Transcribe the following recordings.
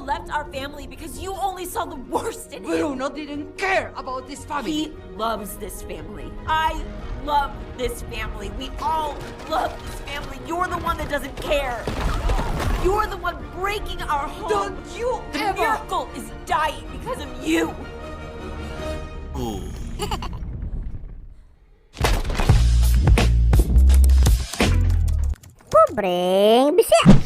left our family because you only saw the worst in him. Bruno didn't care about this family. He loves this family. I love this family. We all love this family. You're the one that doesn't care. You're the one breaking our home. Don't you The ever miracle is dying because of you. Oh. Pobreng Bisaya.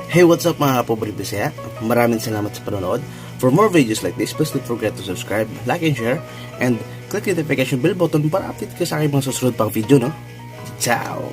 Hey, what's up, mga kapobre Bisaya? Maraming salamat sa panonood. For more videos like this, please don't forget to subscribe, like and share, and click the notification bell button para update ka sa aking mga susunod pang video, no? Ciao!